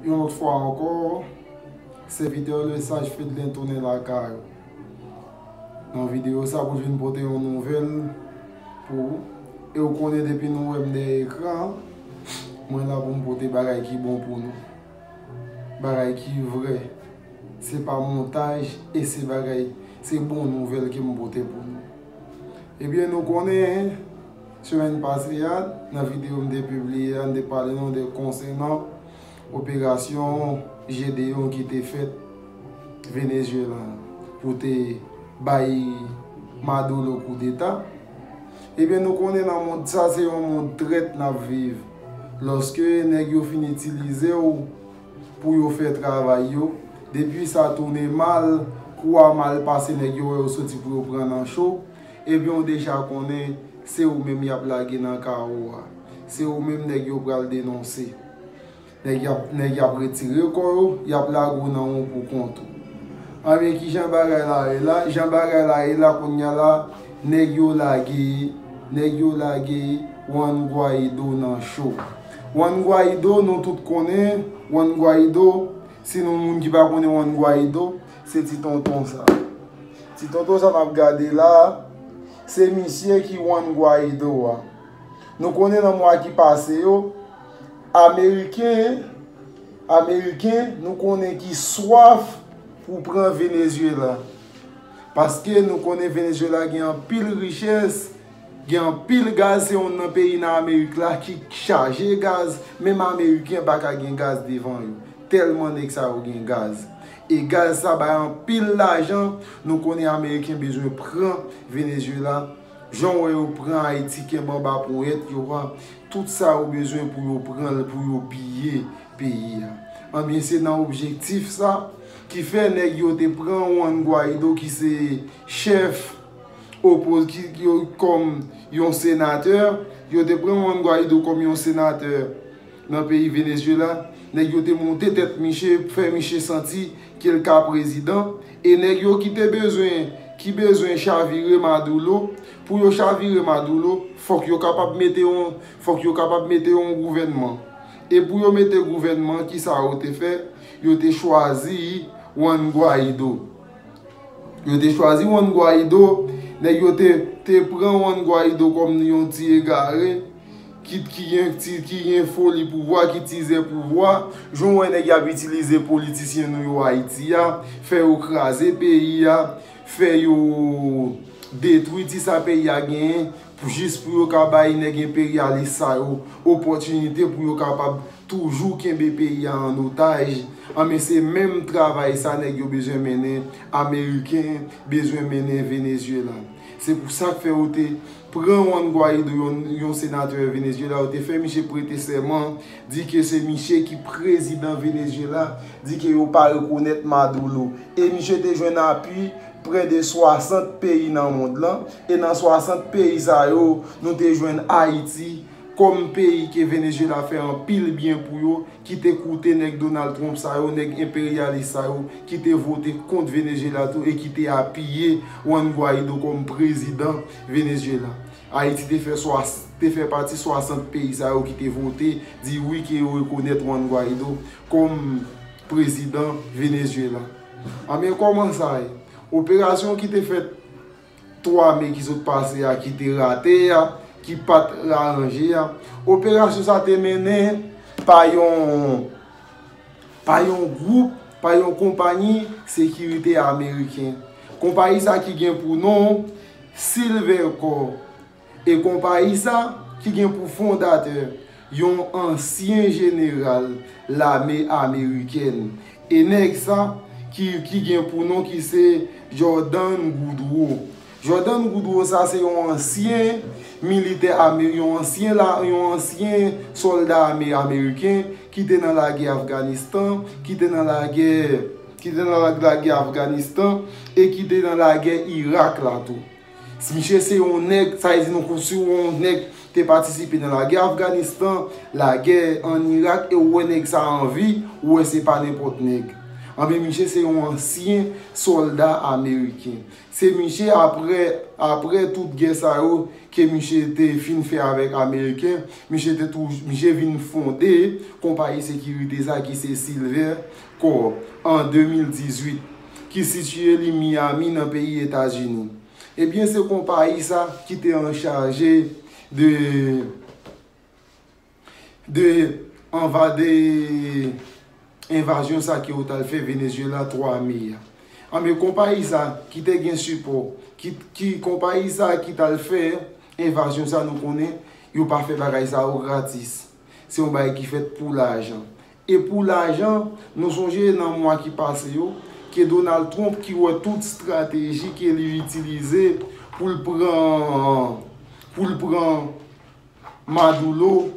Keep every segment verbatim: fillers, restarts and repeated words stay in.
Yon lòt fwa ankò, sèvitè Lesage Fedlin tounen lakay ou. Nan videyo sa pou vin pote yon nouvèl pou ou. E ou konnen depi nou wè m dèyè ekran, mwen la pou m pote bagay ki bon pou nou. Bagay ki vrè. Se pa montaj e se bagay, se bon nouvèl ke m pote pou nou. Ebyen, nou konnen, semèn pase a, nan videyo m te pibliye a, m te pale nou de konsènan operasyon Gedeon ki te fèt Venezuela pou te bay Maduro koudeta. Ebyen, nou konnen nan mond sa, se yon mond trèt n ap viv. Lòske nèg yo fin itilize w pou yo fè travay yo, depi sa tounen mal, kou a mal pase, nèg yo wè yo soti pou yo pran nan cho, ebyen, w deja konnen se ou menm y ap lage nan kawo a. Se ou menm nèg yo pral denonse. Nèg y ap, nèg y ap retire kò yo, y ap lage w nan won pou kont ou. Anben, ki jan bagay la ye la? Jan bagay la ye la, kounye a la, nèg yo lage, nèg yo lage Juan Guaido nan cho. Juan Guaido, nou tout konnen, Juan Guaido, si nou moun ki pa konnen Juan Guaido, se ti tonton sa. Ti tonton sa n ap gade la, se misye ki Juan Guaido a. Nou konnen nan mwa ki pase yo, Ameriken, Ameriken, nou konnen ki swaf pou pran Venezuela. Paske nou konnen Venezuela gen anpil richès, gen anpil gaz, se youn nan peyi nan Amerik la ki chaje gaz, menm Ameriken pa ka gen gaz devan yo. Tèlman nèg sa yo gen gaz. E gaz sa bay anpil lajan, nou konnen Ameriken bezwen pran Venezuela. Jan w wè yo pran Ayiti, kenbe anba ponyèt yo a, tout sa yo bezwen pou yo pran l, pou yo piye peyi a. Anben, se nan objektif sa ki fè nèg yo te pran Juan Guaido ki se chèf opoz-, ki, ki yo kòm yon senatè, yo te pran Juan Guaido kòm yon senatè nan peyi Venezuela, nèg yo te monte tèt miche, fè miche santi ke l ka prezidan, e nèg yo ki te bezwen, ki bezwen chavire Maduro, pou yo chavire Maduro, fòk yo kapab mete yon, fòk yo kapab mete yon gouvènman. E pou yo mete gouvènman, ki sa yo te fè? Yo te chwazi Juan Guaido. Yo te chwazi Juan Guaido, nèg yo te, te pran Juan Guaido kòm yon ti egare, ki, ki gen, ti, ki gen foli pouvwa, ki tizè pouvwa. Jan w wè nèg y ap itilize politisyen nou yo Ayiti a, fè yo kraze peyi a, fè yo detwi ti sa peyi a genyen, pou, jis pou yo ka bay nèg enperyalis sa yo opòtinite pou yo kapab toujou kenbe peyi a an otaj, anben se menm travay sa nèg yo bezwen mennen, Ameriken bezwen mennen Venezuela. Se pou sa k fè yo te pran Juan Guaido, yon, yon senatè Venezuela, yo te fè misye prete sèman, di ke se misye ki prezidan Venezuela, di ke yo pa rekonèt Maduro. E misye te jwenn apui prè de swasant peyi nan mond lan, e nan swasant peyi sa yo, nou te jwenn Ayiti, kòm peyi ke Venezuela fè anpil byen pou yo, ki te koute nèg Donald Trump sa yo, nèg enperyalis sa yo, ki te vote kont Venezuela tou e ki te apiye Juan Guaido kòm prezidan Venezuela. Ayiti te fè swa, te fè pati swasant peyi sa yo ki te vote, di wi ke yo rekonèt Juan Guaido kòm prezidan Venezuela. Anben, kòman sa ye? Operasyon ki te fèt twa me ki sot pase a, ki te rate a, ki pa t aranje a. Operasyon sa te mennen pa yon, pa yon gwoup, pa yon konpayi sekirite ameriken. Konpayi sa ki gen pou non Silvercorp. E konpayi sa ki gen pou fondatè yon ansyen jeneral lame amerikèn. E nèg sa ki, ki gen pou non ki se Jordan Goudreau. Jordan Goudreau sa se yon ansyen militè ame-, yon ansyen la, yon ansyen sòlda ame-, ameriken ki te nan lagè Afganistan, ki te nan lagè, ki te nan la-, lagè Afganistan e ki te nan lagè Irak la tou. Si misye se yon nèg, sa vle di nou konn si yon nèg te patisipe nan lagè Afganistan, lagè ann Irak, e ou wè nèg sa anvi, ou wè se pa nenpòt nèg. Anben, misye se yon ansyen sòlda ameriken. Se misye, apre, apre tout gè sa yo ke misye te fin fè avèk Ameriken, misye te tou, misye vin fonde konpayi sekirite sa ki se Silver Corp an de mil dizuit, ki sitiye li Miami nan peyi Etazini. Ebyen, se konpayi sa ki te anchaje de de anva-, de envazyon sa ke yo t al fè Venezuela twa me a. Anben, konpayi sa ki te gen sipò, ki, ki konpayi sa ki t al fè envazyon sa, nou konnen yo pa fè bagay sa yo gratis. Se yon bagay ki fèt pou lajan. E pou lajan, nou sonje nan mwa ki pase yo, ke Donald Trump ki wè tout estrateji ke li itilize pou l pran, pou l pran Maduro,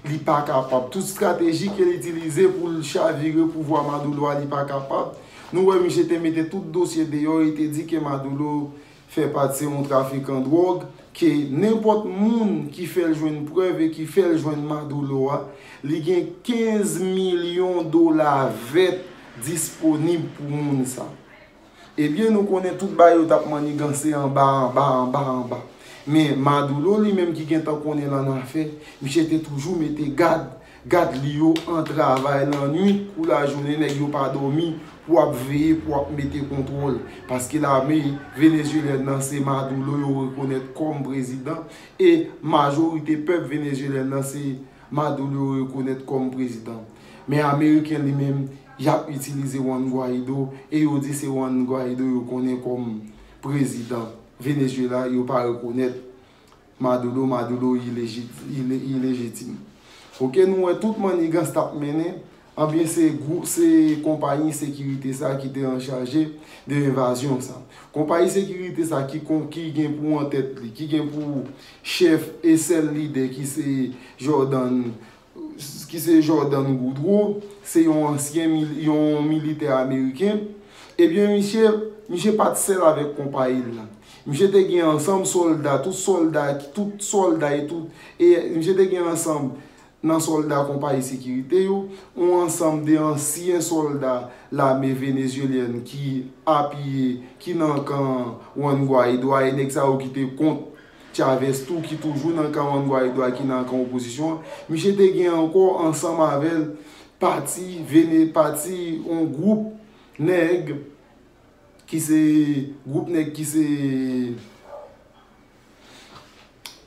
li pa kapab. Tout estrateji ke l itilize pou l chavire pouvwa Maduro a, li pa kapab. Nou wè misye te mete tout dosye deyò, e te di ke Maduro fè pati se yon trafikan dwòg, ke nenpòt moun ki fè l jwenn prèv e ki fè l jwenn Maduro a, li gen kenz milyon dola vèt disponib pou moun sa. Ebyen, nou konnen tout bagay yo t ap manniganse anba, anba, anba, anba. Men Maduro li menm ki gentan konnen l annafè, misye te toujou mete gad, gad li yo an travay lannwit kou lajounen, nèg yo pa dòmi pou ap veye, pou ap mete kontwòl. Paske lame venezuelyèn nan se Maduro yo rekonèt kòm prezidan, e majorite pèp venezuelyèn nan se Maduro yo rekonèt kòm prezidan. Men Ameriken li menm, y ap itilize Juan Guaido, e yo di se Juan Guaido yo konnen kòm prezidan Venezuela, yo pa rekonèt Maduro, Maduro ileji-, ile-, ilejitim. Oke, nou wè tout mannigans t ap mennen, anbyen se gwoup, se konpayi sekirite sa ki te anchaje de envazyon sa. Konpayi sekirite sa ki kon-, ki gen pou antèt li, ki gen pou chèf e sèl lidè ki se Jordan, ki se Jordan Goudreau, se yon ansyen mil-, yon militè ameriken. Ebyen, misye, misye pa t sèl avèk konpayi l la. Misye te gen ansanm sòlda, tout sòlda, tout sòlda e tout, e misye te gen ansanm nan sòlda konpayi sekirite yo, yon ansanm de ansyen sòlda lame venezuelyèn ki apiye, ki nan kan Juan Guaido a, e nèg sa yo ki te kont Chavez tou, ki toujou nan kan Juan Guaido a, ki nan kan opozisyon an. Misye te gen ankò ansanm avè l pati, vene, pati, yon gwoup nèg ki se, gwoup nèg ki se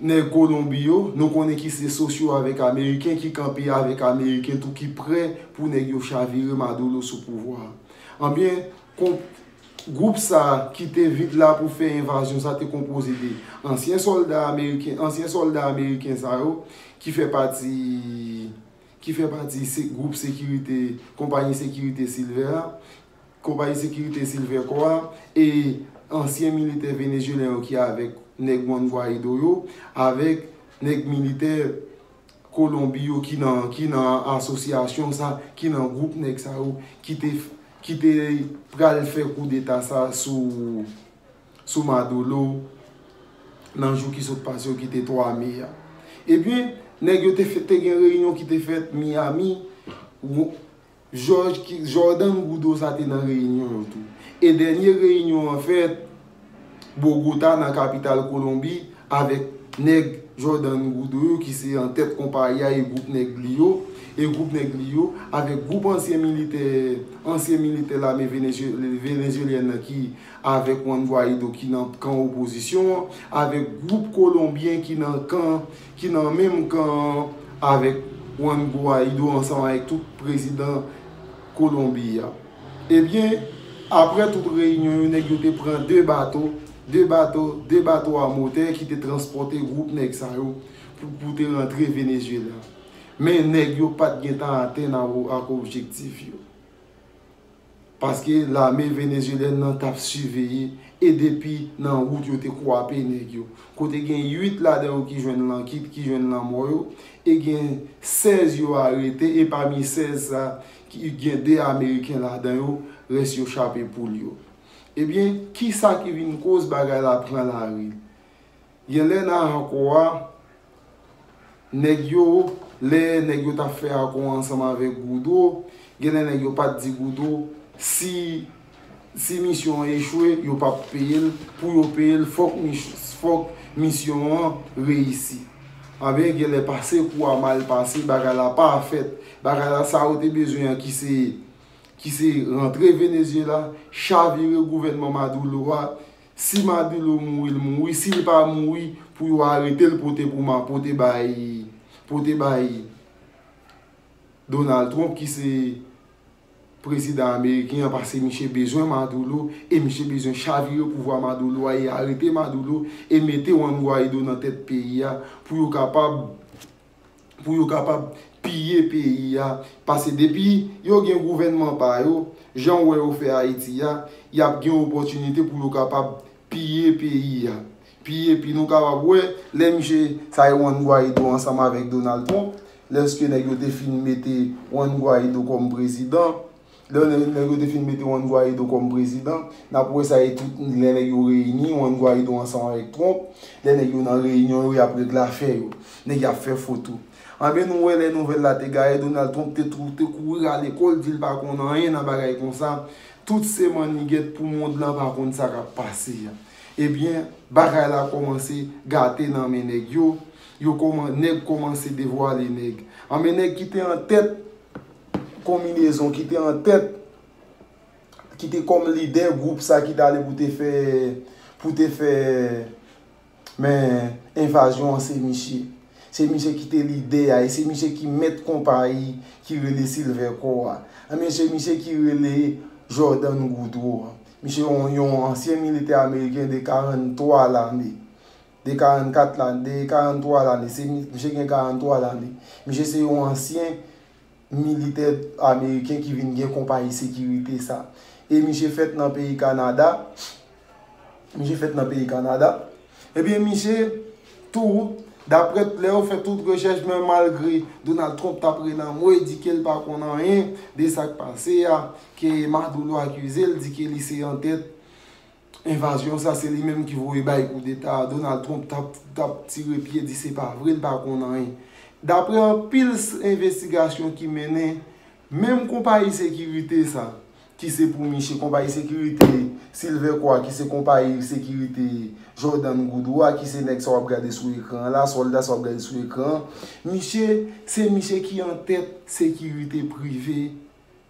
nèg Kolonbi yo, nou konnen ki se sosyo avèk Ameriken, ki kanpe avèk Ameriken tou, ki prè pou nèg yo chavire Maduro sou pouvwa a. Anbyen, kon-, gwoup sa ki te vin la pou fè envazyon sa te konpoze de ansyen sòlda ameriken, ansyen sòlda ameriken sa yo, ki fè pati, ki fè pati se gwoup sekirite, konpayi sekirite Silver a, konpayi sekirite Silver Corp a, e ansyen militè venezuelyen yo ki avèk nèg Juan Guaido yo, avèk nèg militè Kolonbi yo ki nan, ki nan asosyasyon sa, ki nan gwoup nèg sa yo, ki te, ki te pral fè koudeta sa sou, sou Maduro nan jou ki sot pase yo, ki te twa me a. Ebyen, nèg yo te fè-, te gen reyinyon ki te fèt Miami, Jòj ki, Jordan Goudreau sa te nan reyinyon yo tou. E dènye reyinyon an fèt Bogota, nan kapital Kolonbi, avèk nèg Jordan Goudreau yo ki se antèt konpayi a e gwoup nèg li yo, e gwoup nèg li yo, avèk gwoup ansyen militè, ansyen militè lame venezue-, venezuelyèn nan ki avèk Juan Guaido ki nan kan opozisyon an, avèk gwoup kolonbyen ki nan kan, ki nan menm kan an avèk Juan Guaido ansanm avèk tout prezidan Kolonbi a. Ebyen, apre tout reyinyon yo, nèg yo te pran de bato, de bato, de bato a motè ki te transpòte gwoup nèg sa yo pou, pou te rantre Venezuela. Men nèg yo pa t gentan atenn a, ak objektif yo. Paske lame venezuelyèn nan t ap siveye, e depi nan wout yo te kwape nèg yo. Kote gen uit ladan yo ki jwenn lan-, ki, ki jwenn lanmò yo, e gen sèz yo arete, e pami sèz sa, ki gen de ameriken ladan yo, rès yo chape poul yo. Ebyen, kisa ki vin koz bagay la pran lari? Genlè nan akò a, nèg yo, lè nèg yo t ap fè akò ansanm avèk Goudreau, genlè nèg yo pa t di Goudreau Si, si misyon an echwe, yo p ap peye l. Pou yo peye l, fòk, fòk misyon an reyisi. Anben, genlè pase kou a mal pase, bagay la pa fèt. Bagay la, sa yo te bezwen an ki se, ki se rantre Venezyela, chavire gouvènman Maduro a. Si Maduro mouri, l mouri. Si l pa mouri, pou yo arete l pote pou ma, pote bay, pote bay Donald Trump ki se prezidan ameriken an, paske misye bezwen Maduro e misye bezwen chavire pouvwa Maduro a e arete Maduro e mete Juan Guaido nan tèt peyi a pou yo kapab pou yo kapab piye peyi a. Paske depi yo gen gouvènman pa yo, jan w wè yo fè Ayiti a, y ap gen opòtinite pou yo kapab piye peyi a. Piye, pi nou kapab wè, lè misye sa e Juan Guaido ansanm avèk Donald Trump, lèske nèg yo te fin mete Juan Guaido kòm prezidan, lè nèg yo te fin mete Juan Guaido kòm prezidan, n ap wè sa e tout lè nèg yo reyini, Juan Guaido ansanm avèk Trump, lè nèg yo nan reyinyon yo, y ap regle afè yo. Nèg y ap fè foto. Anben, nou wè lè nouvèl la te gaye, Donald Trump te, tou, te kouri rale kò l, di l pa konn anyen nan bagay konsa. Tout se mannigèt pou mond lan pa konn sa k ap pase a. Ebyen, bagay la kòmanse gate nan men nèg yo. Yo kòman, nèg kòmanse devwale nèg. Anben, nèg ki te an tèt konbinezon, ki te an tèt ki te kòm lidè gwoup sa ki t ale pou te fè, pou te fè, men envazyon an se misye. Se misye ki te lidè a, e se misye ki mèt konpayi ki rele Silvercorp a. Anben, se misye ki rele Jordan Goudreau a. Misye yon, yon ansyen militè ameriken de karannntwa lane. De karannkat lane, de karannntwa lane. Se mi-, misye gen karannntwa lane. Misye se yon ansyen militè ameriken ki vin gen konpayi sekirite sa. E misye fèt nan peyi Kanada. Misye fèt nan peyi Kanada. Ebyen, misye tou, daprè lè yo fè tout rechèch, men malgre Donald Trump t ap rele anmwe, di ke l pa konn anyen de sa k pase a, ke Maduro akize l, di ke li se antèt envazyon sa, se li menm ki voye bay koudeta a, Donald Trump t ap, t ap tire pye, di se pa vre, l pa konn anyen. Daprè anpil s-, envestigasyon ki mennen, menm konpayi sekirite sa, ki se pou misye, konpayi sekirite Silvercorp a, ki se konpayi sekirite Jordan Goudreau a, ki se nèg sa w ap gade sou ekran an la, sòlda sa w ap gade sou ekran an, misye, se misye ki antèt sekirite prive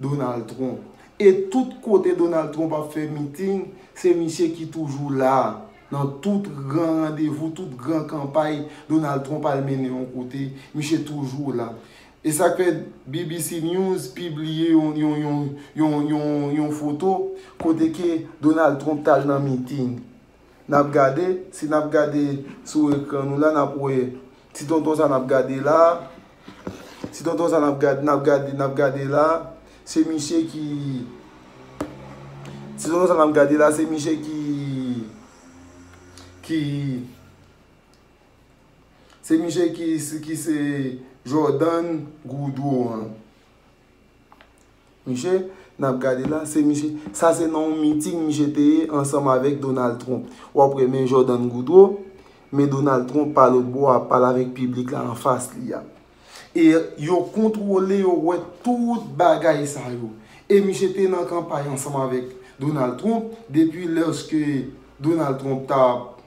Donald Trump. E tout kote Donald Trump ap fè miting, se misye ki toujou la. Nan tout gran randevou, tout gran kanpay Donald Trump al mennen yon kote, misye toujou la. E sa k fè B B C News pibliye yon, yon, yon, yon, yon, yon foto kote ke Donald Trump t al nan miting. N ap gade, si n ap gade sou ekran nou la, n ap wè ti tonton sa n ap gade la. Ti tonton sa n ap gade, n ap gade, n ap gade la. Se misye ki, ti tonton sa n ap gade la, se misye ki, ki, se misye ki, ki se Jordan Goudreau an. Misye, n ap gade la, se misye, sa se nan yon miting misye te ye ansanm avèk Donald Trump. W ap wè men Jordan Goudreau, men Donald Trump pa lòt bò a, ap pale avèk piblik la anfas li a. E yo kontwole, yo wè tout bagay sa yo. E misye te nan kanpay ansanm avèk Donald Trump depi lèske Donald Trump t ap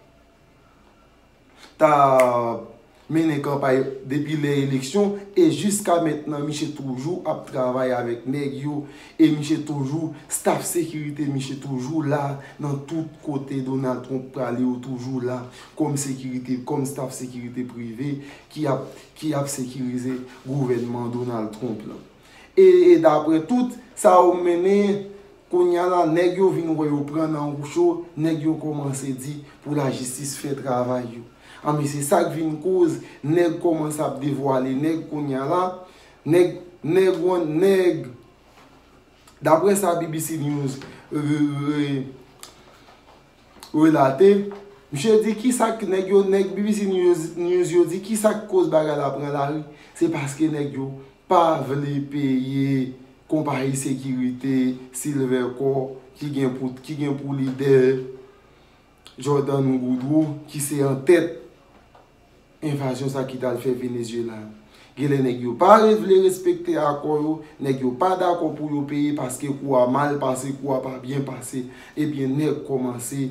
t ap mennen kanpay depi lè eleksyon, e jiska mentnan, misye toujou ap travay avèk nèg yo, e misye toujou, staf sekirite misye toujou la, nan tout kote Donald Trump prale, yo toujou la, kòm sekirite, kòm staf sekirite prive ki ap, ki ap sekirize gouvènman Donald Trump lan. E, e daprè tout sa yo mennen, kounye a la, nèg yo vin wè yo pran nan wouch yo, nèg yo kòmanse di pou lajistis fè travay yo. Anben, se sa k vin koz nèg kòmanse ap devwale nèg kounye a la, nèg, nèg, nèg, daprè sa B B C News re-, re-, relate, misye di kisa k nèg yo, nèg B B C News, News yo di kisa k koz bagay la pran lari, se paske nèg yo pa vle peye konpayi sekirite Silvercorp ki gen pou, ki gen pou lidè Jordan Goudreau, ki se antèt envazyon sa ki t al fè Venezuela. Genlè nèg yo pa re- vle respekte akò yo, nèg yo pa dakò pou yo peye paske kou a mal pase, kou a pa byen pase. Ebyen, nèg kòmanse,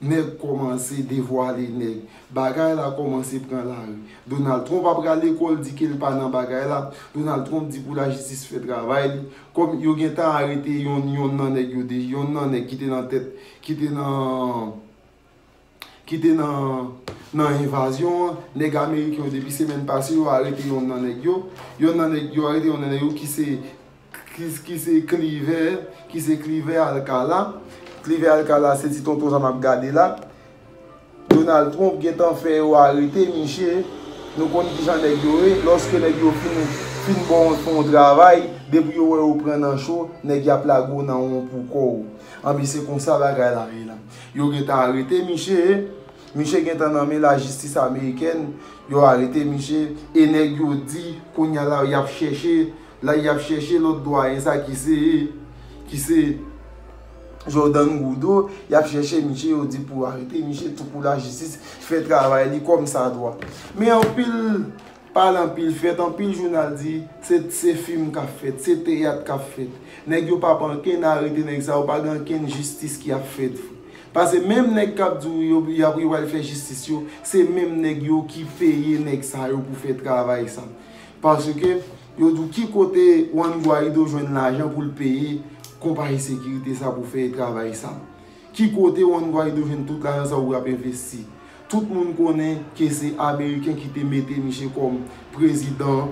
nèg kòmanse devwale nèg. Bagay la kòmanse pran lari. Donald Trump ap rale kò l di ke l pa nan bagay la. Donald Trump di pou lajistis fè travay li. Kòm yo gentan arete yonn, yonn nan nèg yo, de, yonn nan nèg ki te nan tèt, ki te nan ki te nan, nan envazyon an, nèg ameriken yo depi semèn pase yo arete yonn nan nèg yo. Yonn nan nèg yo arete yonn nan nèg yo ki se, ki, ki se Cliver, ki se Cliver Alcala. Cliver Alcala se ti tonton sa m ap gade la. Donald Trump gentan fè yo arete miche. Nou konn kijan nèg yo ye. Lòske nèg yo fin, fin ba w fè yon travay, depi yo wè yo pran nan cho, nèg y ap lage w nan won pou kò w. Anben, se konsa bagay la ye la. Yo gentan arete miche. Miche gentan nan men lajistis amerikèn. Yo arete miche. E nèg yo di, kounye a la, y ap chèche, la, y ap chèche lòt dwayen sa ki se, ki se Jordan Goudreau. Y ap chèche miche, yo di pou arete miche, tou pou lajistis fè travay li kòmsadwa. Men anpil pale anpil fèt, anpil jounal di se, se fim k ap fèt, se teyat k ap fèt. Nèg yo p ap ankenn arete nèg sa yo, pa gen ankenn jistis ki ap fèt vre. Paske menm nèg k ap di w yo, y ap, yo pral fè jistis yo, se menm nèg yo ki peye nèg sa yo pou fè travay sa. Paske yo di w ki kote Juan Guaido jwenn lajan pou l peye konpayi sekirite sa pou fè travay sa. Ki kote Juan Guaido jwenn tout lajan sa w ap envesti? Tout moun konnen ke se Ameriken ki te mete miche kòm prezidan,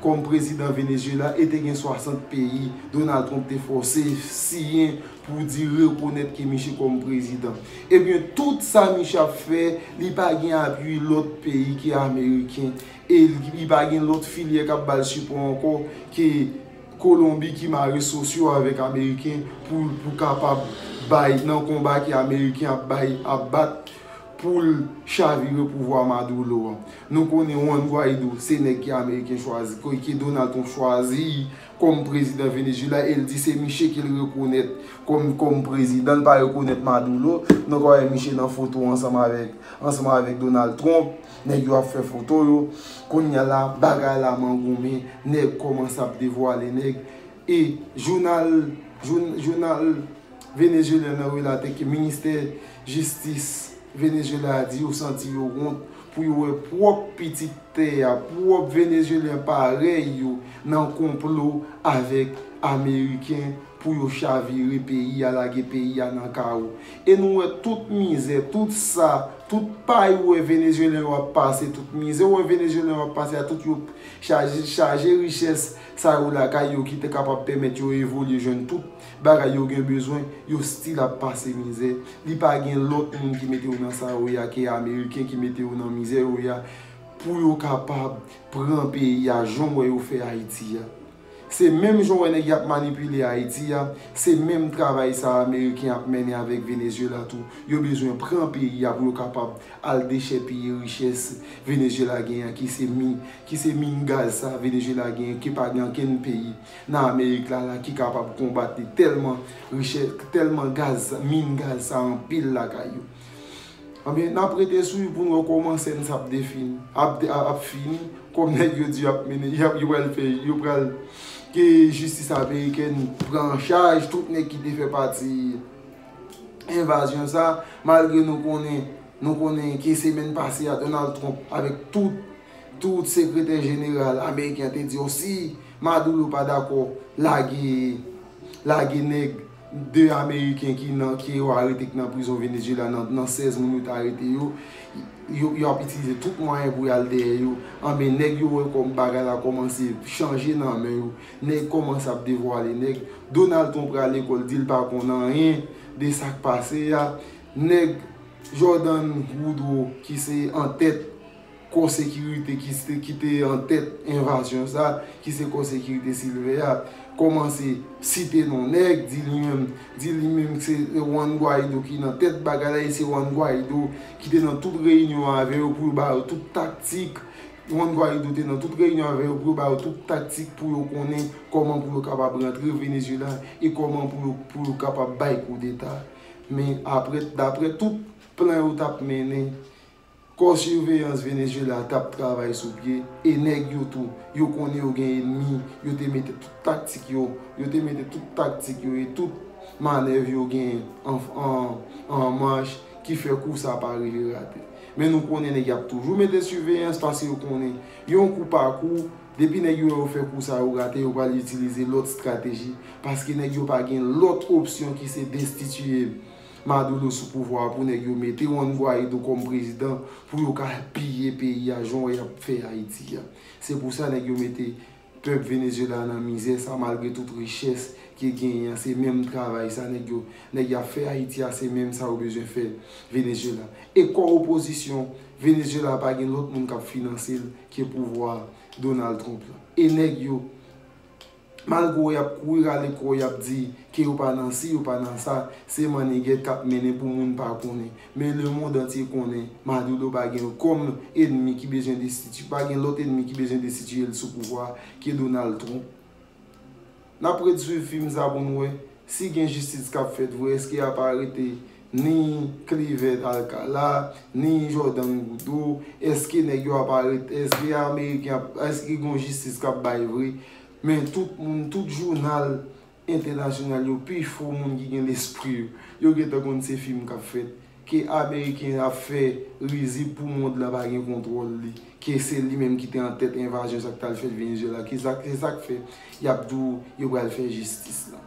kòm prezidan Venezuela e te gen swasant peyi Donald Trump te fòse siyen pou di rekonèt ke miche kòm prezidan. Ebyen, tout sa miche ap fè, li pa gen apui lòt peyi ke Ameriken. E li pa gen lòt filyè k ap ba l sipò ankò ke Kolonbi ki mare sosyo avèk Ameriken pou, pou kapab bay nan konba ke Ameriken ap bay, ap bat pou l chavire pouvwa Maduro an. Nou konnen Juan Guaido se nèg ke Ameriken chwazi, ke, ke Donald Trump chwazi kòm prezidan Venezuela e l di se miche ke l rekonèt kòm, kòm prezidan, l pa rekonèt Maduro. Nou ka wè miche nan foto ansanm avèk, ansanm avèk Donald Trump. Nèg yo ap fè foto yo. Kounye a la, bagay la mangoumen, nèg kòmanse ap devwale nèg. E jounal, joun- jounal venezuelyen an relate ke ministè jistis Venezuela a di yo santi yo wont pou yo wè pwòp pitit tè a, pwòp venezuelyen parèy yo nan konplo avèk Ameriken pou yo chavire peyi a, lage peyi a nan kawo. E nou wè tout mizè, tout sa, tout pa yo wè venezuelyen yo ap pase, tout mizè yo wè venezuelyen yo ap pase a, tout yo chaje, chaje richès sa yo lakay yo ki te kapab pèmèt yo evolye jwenn tout bagay yo gen bezwen, yo still ap pase mizè. Li pa gen lòt moun ki mete yo nan sa yo ye a ke Ameriken ki mete yo nan mizè yo ye a pou yo kapab pran peyi a jan w wè yo fè Ayiti a. Se menm jan w wè nèg y ap manipile Ayiti a, se menm travay sa Ameriken ap mennen avèk Venezuela tou. Yo bezwen pran peyi a pou yo kapab al dechèpiye richès Venezuela genyen an, ki se min, ki se min gaz sa Venezuela genyen, ki pa gen ankenn peyi nan Amerik la, la ki kapab konbat li, tèlman richès, tèlman gaz, min gaz sa anpil lakay yo. Anben, n ap rete swiv pou n wè kòman sèn sa ap defini, ap, ap, ap fini, kòm nèg yo di y ap mennen, y ap, yo pral fè, yo pral ke jistis amerikèn pran an chaj tout nèg ki te fè pati envazyon sa, malgre nou konnen, nou konnen ke semèn pase a, Donald Trump avèk tout, tout sekretè jeneral ameriken te di yo si Maduro pa dakò lage, lage nèg de Ameriken ki nan, ke yo arete ki nan prizon Venezuela nan, nan sèz moun yo te arete yo, yo, yo ap itilize tout mwayen pou y al dèyè yo. Anben, nèg yo wè kòm bagay la kòmanse chanje nan men yo. Nèg kòmanse ap devwale nèg. Donald Trump prale lekòl, di l pa konn anyen de sa k pase a. Nèg Jordan Goudreau ki se antèt kò sekirite ki se, ki te antèt envazyon sa, ki se kò sekirite Silver a, kòmanse site non nèg, di li menm, di li menm se Juan Guaido ki nan tèt bagay la, e se Juan Guaido ki te nan tout reyinyon avè yo pou yo ba yo tout taktik. Juan Guaido te nan tout reyinyon avè yo pou yo ba yo tout taktik pou yo konnen kòman pou yo kapab rantre Venezuela e kòman pou yo, pou yo kapab bay koudeta. Men apre, daprè tout plan yo t ap mennen, Kò siveyans Venezuela t ap travay sou pye, e nèg yo tou, yo konnen yo gen enmi, yo te mete tout taktik yo, yo te mete tout taktik yo e tout manèv yo gen an, an, an mach, ki fè kou sa pa rive rate. Men nou konnen nèg y ap toujou mete siveyans, paske yo konnen yon kou pa kou, depi nèg yo wè yo fè kou sa yo rate, yo pral itilize lòt estrateji, paske nèg yo pa gen lòt opsyon ki se destitiye Maduro sou pouvwa a pou nèg yo mete Juan Guaido kòm prezidan pou yo ka piye peyi a jan y ap fè Ayiti a. Se pou sa nèg yo mete pèp Venezuela nan mizè sa, malgre tout richès ki genyen an, se menm travay sa nèg yo, nèg y ap fè Ayiti a, se menm sa yo bezwen fè Venezuela. E kò opozisyon Venezuela pa gen lòt moun k ap finanse l ke pouvwa Donald Trump la. E nèg yo, malgre y ap kouri rale kò, y ap di ke yo pa nan si, yo pa nan sa, se mannigèt k ap mennen pou moun pa konnen. Men lemonn antye konnen Maduro pa gen kòm enmi ki bezwen destitiye, pa gen lòt enmi ki bezwen destitiye l sou pouvwa ke Donald Trump. N ap ret swiv fim sa pou n wè si gen jistis k ap fèt vre, èske y ap arete ni Clivert Alcala, ni Jordan Gudo, èske nèg yo ap arete, èske Ameriken ap, èske gen jistis k ap bay vre? Men tout moun, tout jounal entènasyonal yo, pi fo moun ki gen lespri yo, yo gentan konn se fim k ap fèt, ke Ameriken ap fè rizib pou mond lan pa gen kontwòl li, ke se li menm ki te an tèt envazyon sa k t al fèt Venezuela, ke sa, se sa k fè y ap di w yo pral fè jistis la.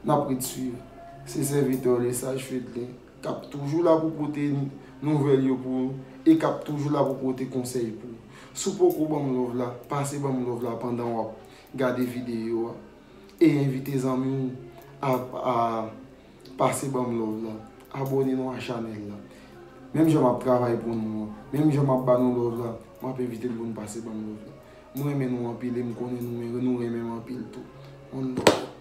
N ap ret swiv. Se sèvitè w Lesage Fedlin, k ap toujou la pou pote nouvèl yo pou ou e k ap toujou la pou pote konsèy pou ou. Si w poko ban m love la, pase ban m love la pandan w ap gade videyo a. E envite zanmi w a, a pase ban m love la. Abòne nou a chanèl la. Menm jan m ap travay pou nou an, menm jan m ap ba nou love la, m ap envite n pou n pase ban m love la. M renmen nou anpil e m konnen nou, nou renmen m anpil tou. One love.